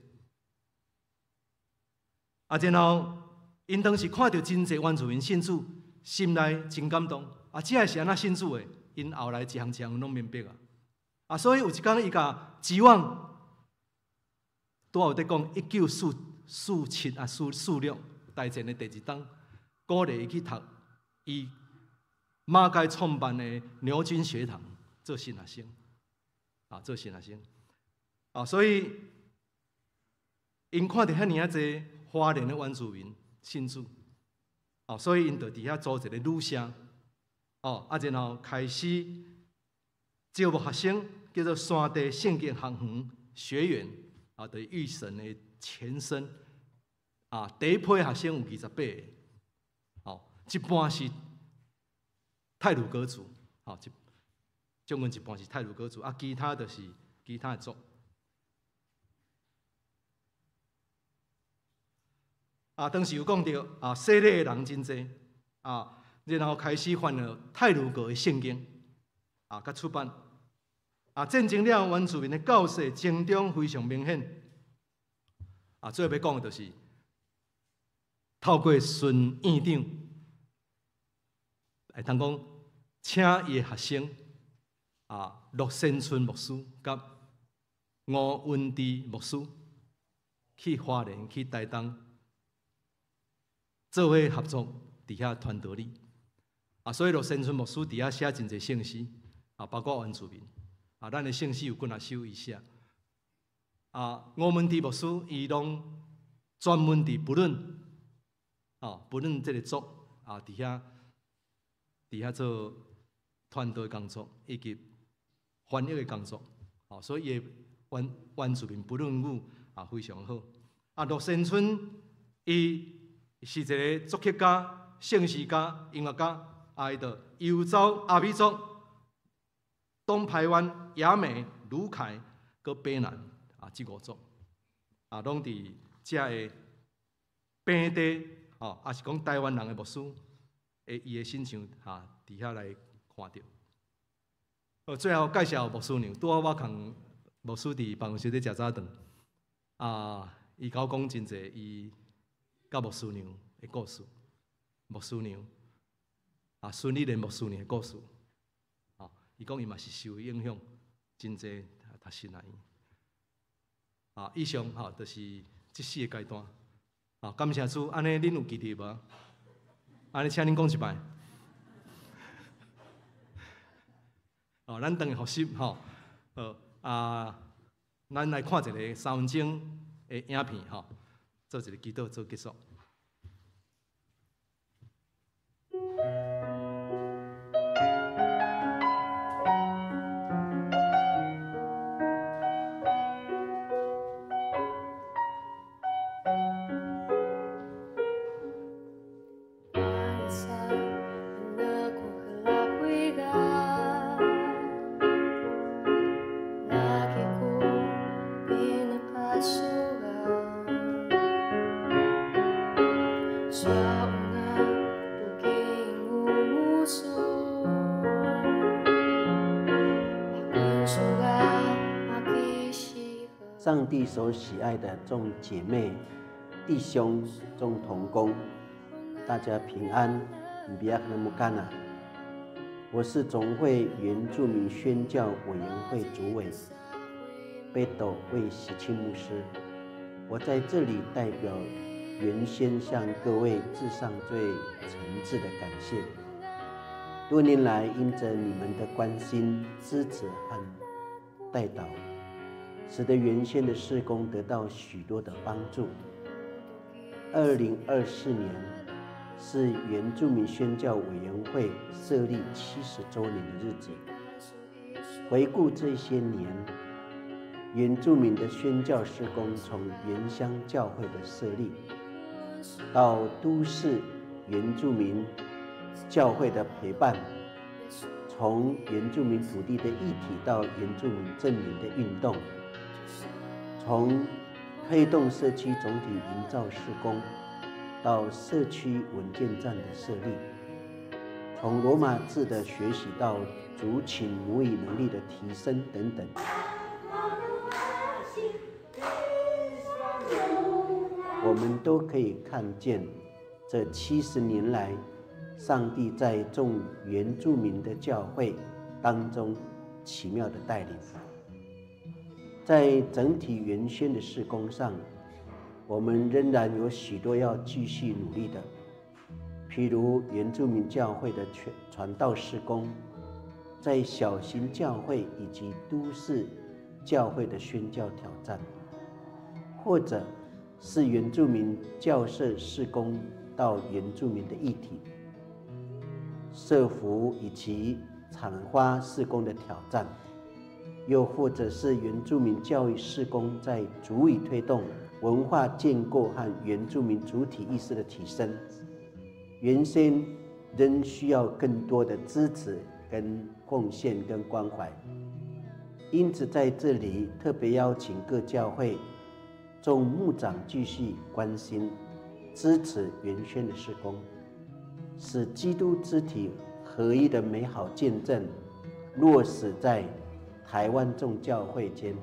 Speaker 2: 啊，然後𪜶當時看著真濟原住民信主，心內真感動，啊，這个是按怎信主的？𪜶後來一項一項攏明白啊！啊，所以有一工伊共指望，拄仔有佇講1947啊46大戰的第二冬，鼓勵伊去讀伊馬偕創辦的牛津學堂做神學生，啊，做神學生，啊，所以𪜶看著遐爾仔濟花蓮的原住民信主，啊，所以𪜶就佇遐組一个女社。哦，啊，然後開始招募學生，叫做山地聖經學園學員，啊，就是育神的前身。啊，第一批學生有28个，哦，一半是太魯閣族，哦，將近一半是太魯閣族，啊，其他就是其他的族。啊，當時有講著，啊，洗禮的人真濟，啊。然後開始翻了太魯閣的聖經，啊，佮出版，啊，戰爭了原住民的教世增長非常明顯。啊，最後欲講的就是透過孫院長，會通講請伊的學生，啊，陸先春牧師佮吳文治牧師去花蓮去台東做伙合作，佇遐傳道理。啊，所以陸先春牧師佇遐寫真濟聖詩，啊，包括原住民，啊，咱的聖詩有幾若首伊寫。啊，吳文治牧師伊攏專門佇不論，哦，不論這个族，啊，佇遐做傳道的工作以及翻譯的工作，哦，所以伊的原住民布倫語啊非常好。啊，陸先春伊是一个作曲家、聖詩家、音樂家。啊，伊就游走阿美族、東排灣、雅美、魯凱、閣卑南啊，這五族啊，攏佇遮个平地吼，抑是講台灣人的牧師，伊的身上哈，佇遐來看著。最後介紹牧師娘，拄仔我共牧師佇辦公室咧食早頓，啊，伊共我講真濟伊佮牧師娘的故事，牧師娘。啊，孫理蓮牧師娘的故事，哦，伊講伊嘛是受影響，真濟讀神學院。啊，以上吼，就是這四个階段。啊，感謝主，按呢恁有記得無？按呢請恁講一擺。哦，咱轉去復習吼。好啊，咱來看一个3分鐘的影片吼，做一个祈禱做結束。
Speaker 3: 上帝所喜愛的眾姐妹、弟兄、眾同工，大家平安。我是總會原住民宣教委員會主委貝斗魏喜慶牧師。我在這裡代表原先向各位致上最誠摯的感謝。多年來，因著你們的關心、支持和帶導，使得原先的事工得到許多的幫助。2024年是原住民宣教委員會設立70週年的日子。回顧這些年，原住民的宣教事工從原鄉教會的設立，到都市原住民教會的陪伴，從原住民土地的議題到原住民正名的運動，從推動社區總體營造事工，到社區文件站的設立，從羅馬字的學習到族群母語能力的提升等等，我們都可以看見這70年來，上帝在眾原住民的教會當中奇妙的帶領。在整體原宣的事工上，我們仍然有許多要繼續努力的，譬如原住民教會的傳道事工，在小型教會以及都市教會的宣教挑戰，或者是原住民教社事工到原住民的議題，社福以及產發事工的挑戰，又或者是原住民教育事工在足以推動文化建構和原住民主體意識的提升，原先仍需要更多的支持、跟貢獻、跟關懷。因此，在這裡特別邀請各教會眾牧長繼續關心、支持原宣的事工，使基督肢體合一的美好見證落實在台灣眾教會間，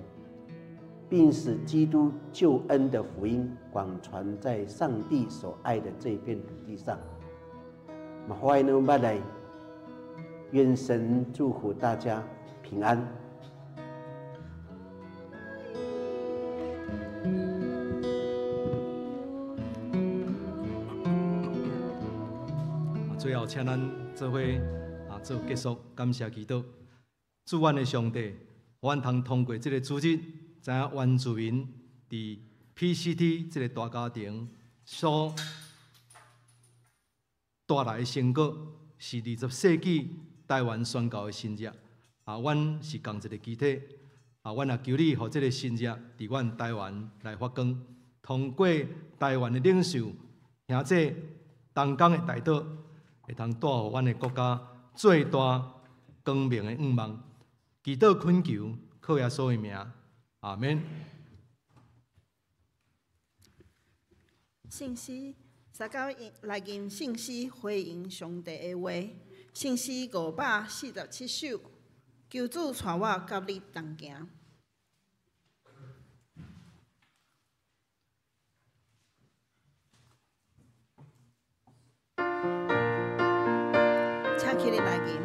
Speaker 3: 並使基督救恩的福音廣傳在上帝所愛的這片土地上。歡迎你們來，願神祝福大家平安。
Speaker 2: 最後，請咱做伙啊做結束，感謝祈禱。主阮的上帝，予阮通通過這个主日，知影原住民佇 PCT 這个大家庭所帶來的成果，是20世紀台灣宣教的神跡。啊，阮是仝一个肢體，啊，阮也求你，予這个神跡佇阮台灣來發光，通過台灣的領袖兄弟同工的代禱，會通帶予阮的國家最大光明的願望。祈禱懇求，靠耶穌的名，阿們。
Speaker 1: 聖詩三九來吟聖詩回應上帝的話，聖詩547首，求主帶我佮你同行。請起來吟。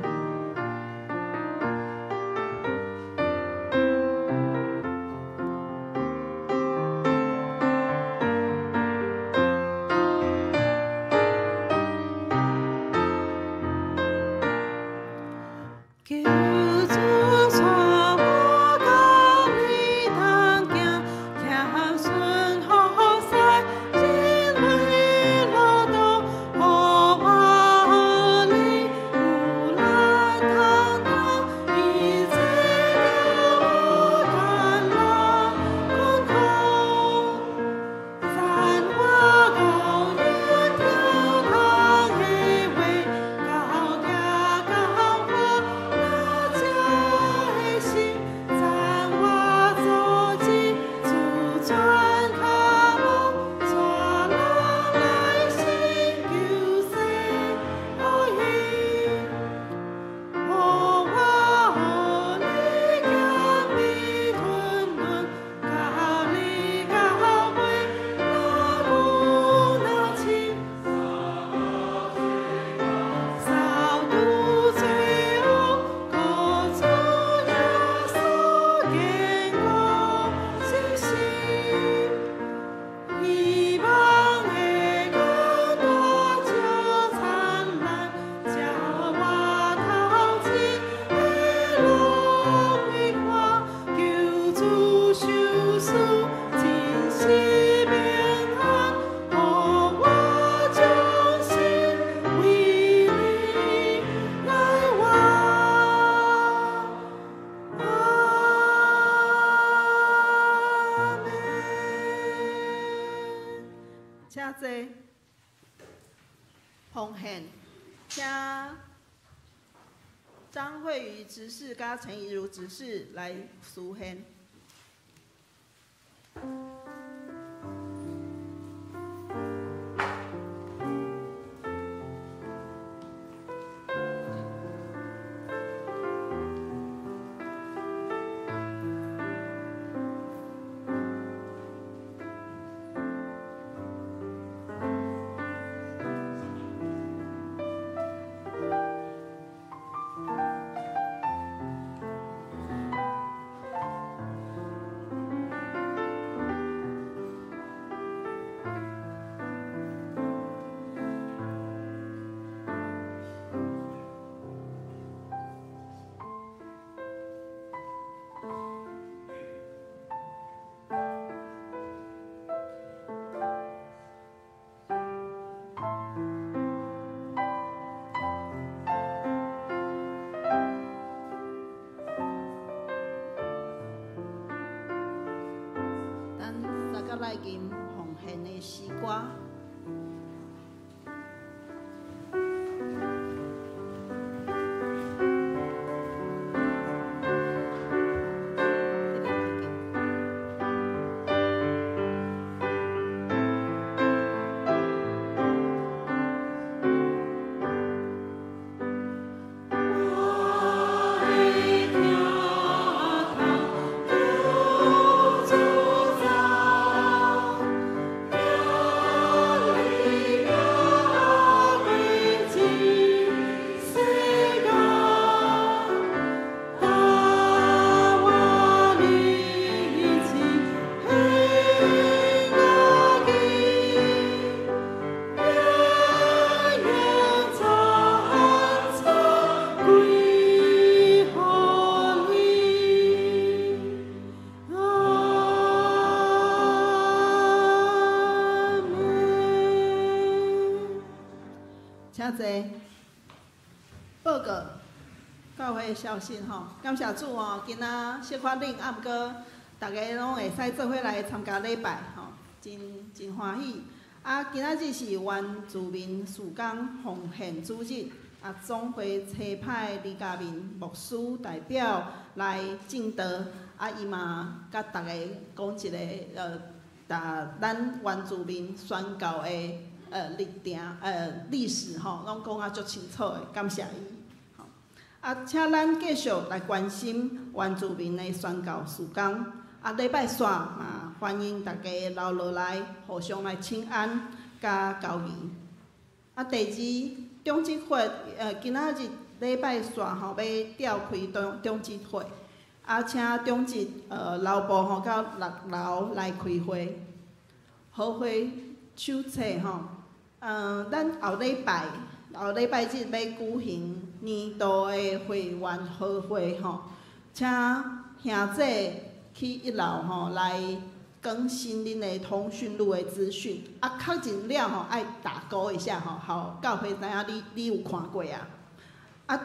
Speaker 1: 請坐。奉獻，請張惠瑜執事佮陳怡如執事來司獻。來吟奉獻的詩歌。請坐。報告教會消息吼，感謝主哦，今仔小可冷，啊，毋過逐家攏會使做伙來參加禮拜吼，真真歡喜。啊，今仔日是原住民事工奉獻主日，啊，總會差派李家明牧師代表來證道，啊，伊嘛佮逐家講一个，咱原住民宣教的歷程、歷史吼，攏講啊足清楚的，感謝伊。吼，啊，請咱繼續來關心原住民的宣教事工。啊，禮拜四嘛，歡迎大家留落來，互相來請安佮交誼。啊，第二，長執會，今仔日禮拜四吼，欲召開長執會，啊，請長執留步吼到6樓來開會，好會手冊吼。咱後禮拜日欲舉行年度的會員和會吼，請兄姐去一樓吼來更新恁的通訊錄的資訊。啊，確認了吼，愛打勾一下吼，予教會知影你有看過啊。啊，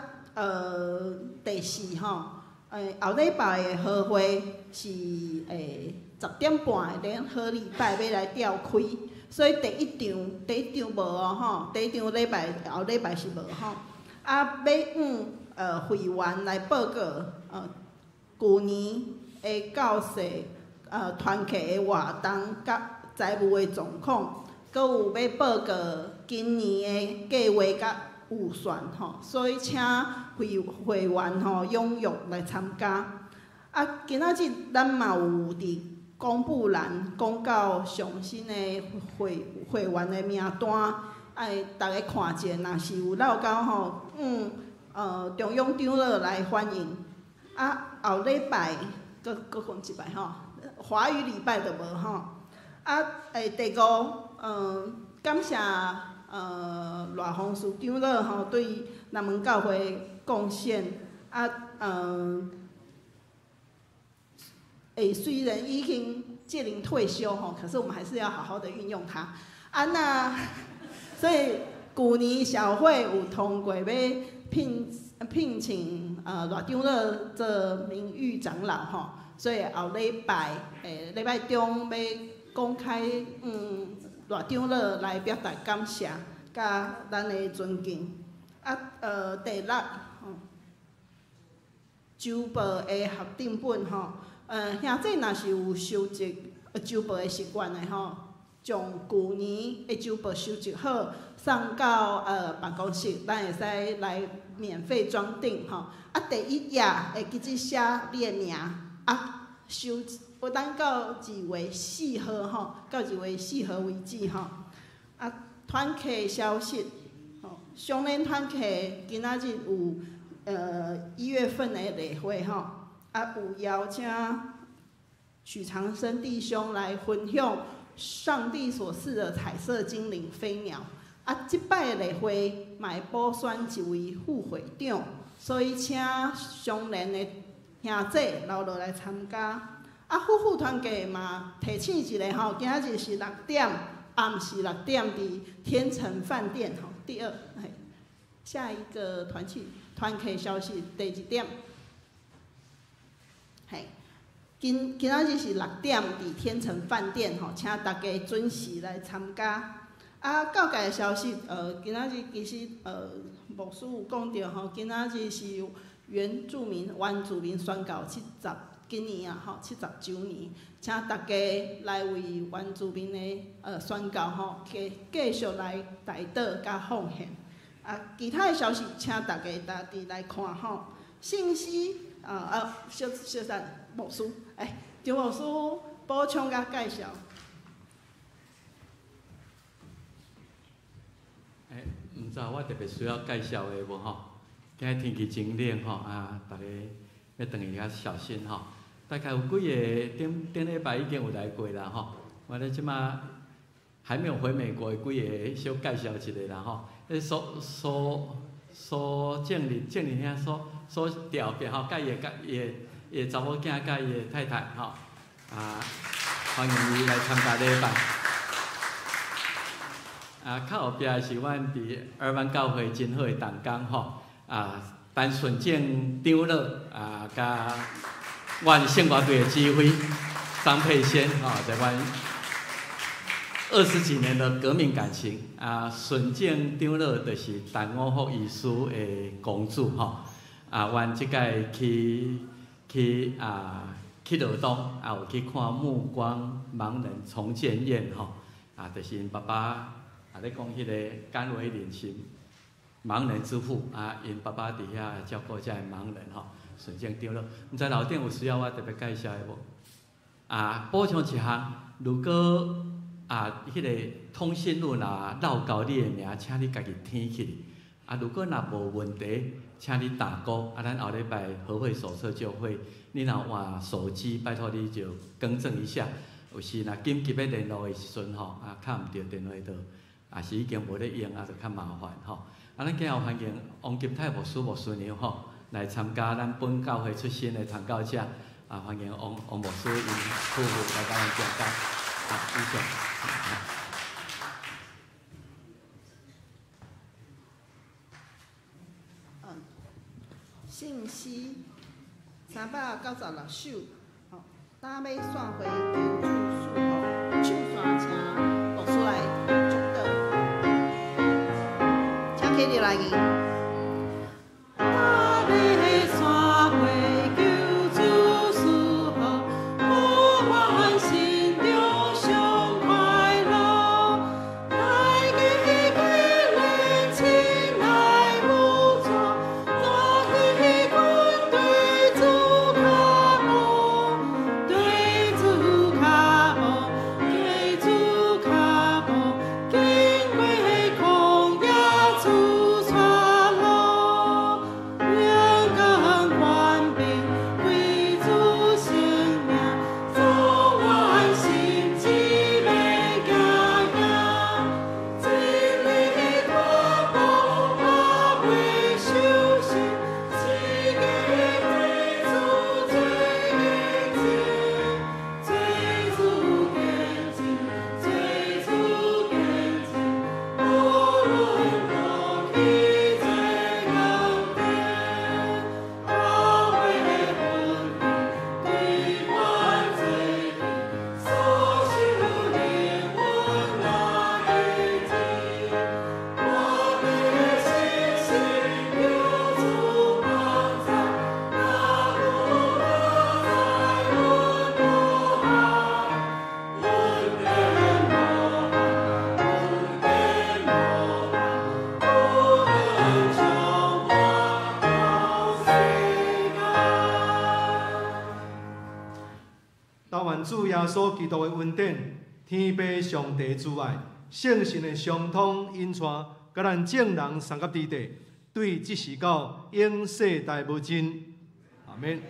Speaker 1: 第四吼，後禮拜的和會是10點半的聯合禮拜欲來召開。所以第一場無哦吼，第一場禮拜後禮拜是無吼。啊，欲向會員來報告舊年的教士團契的活動佮財務的狀況，閣有欲報告今年的計劃佮預算吼。所以請會員吼踴躍來參加。啊，今仔日咱嘛有佇公布欄公告上新的會員的名單，愛逐家看者，若是有落勾吼，中央長老來歡迎。啊，後禮拜閣講一擺吼，華語禮拜就無吼。啊，第五，感謝賴宏樹長老吼對南門教會貢獻。啊，雖然已經屆齡退休吼，可是我們還是要好好的運用它。啊，那所以舊年小會有通過欲聘請賴長老做名譽長老吼，所以後禮拜禮拜中欲公開賴長老來表達感謝，佮咱的尊敬。啊，第六，吼，周報的合訂本吼，兄弟若是有收集周報的習慣的吼，將舊年的周報收集好，送到辦公室，咱會使來免費裝訂吼。啊，第一頁會記得寫你的名，啊，收，我等到2月4號吼，到2月4號為止吼。啊，團契消息，吼，雙連團契今仔日有1月份的例會吼，啊，有邀請許長生弟兄來分享上帝所賜的彩色精靈飛鳥。啊，這擺的例會嘛會補選一位副會長，所以請相連的兄弟留落來參加。啊，夫婦團契嘛提醒一下吼，今仔日是六點，暗時六點佇天成飯店吼。第二，嘿，下一個團契團契消息，第二點，嘿，今仔日是六點佇天成飯店吼，請大家準時來參加。啊，教界的消息，今仔日其實牧師有講著吼，今仔日是原住民宣告70，今年啊吼70週年，請大家來為原住民的宣告吼，繼續來代禱佮奉獻。啊，其他的消息，請大家家己來看吼。信息小小等牧師，欸，張牧師補充佮介紹。
Speaker 4: 欸，毋知我特別需要介紹的無吼？今日天氣真冷吼，啊，大家欲轉去較小心吼。大概有幾個頂頂禮拜已經有來過啦吼。我咧這馬還沒有回美國的幾個，小介紹一下啦吼。彼蘇蘇蘇正林正林兄蘇蘇佇後壁吼，佮伊的佮伊的伊的查某囝佮伊的太太吼，啊，歡迎伊來參加禮拜。啊，較後壁是阮佇爾灣教會真好的同工吼，啊，陳順正長老啊，佮阮聖歌隊的指揮張佩仙吼，在阮20幾年的革命感情啊，順正長老就是陳五福醫師的公主吼，啊，阮這擺去去啊去羅東啊，有去看目光盲人重建院吼，啊，就是𪜶爸爸啊咧講彼個甘為人是盲人之父啊，𪜶爸爸佇遐照顧這个盲人吼，順正長老，毋知樓頂有需要我特別介紹的無？啊，補充一項，如果啊，彼個通訊錄若漏交你的名，請你家己填起來。啊，如果若無問題，請你打勾。啊，咱後禮拜和會手冊就會，你若換手機，拜託你就更正一下。有時若緊急欲聯絡的時陣吼，啊，敲毋著電話就，也是已經無咧用，啊，就較麻煩吼。啊，咱今日歡迎王金泰牧師、牧師娘吼來參加咱本教會出身的傳教者。啊，歡迎王王牧師𪜶夫婦來共咱中間。好，以上。
Speaker 1: 信息396首，吼，大尾散回求主赐福，唱煞請牧師來祝禱，請起立來迎。
Speaker 5: 主。
Speaker 2: 耶穌基督的恩典，天父上帝慈愛，聖神的相通引帶，佮咱眾人相佮佇底，對這時到永世代無盡。阿們。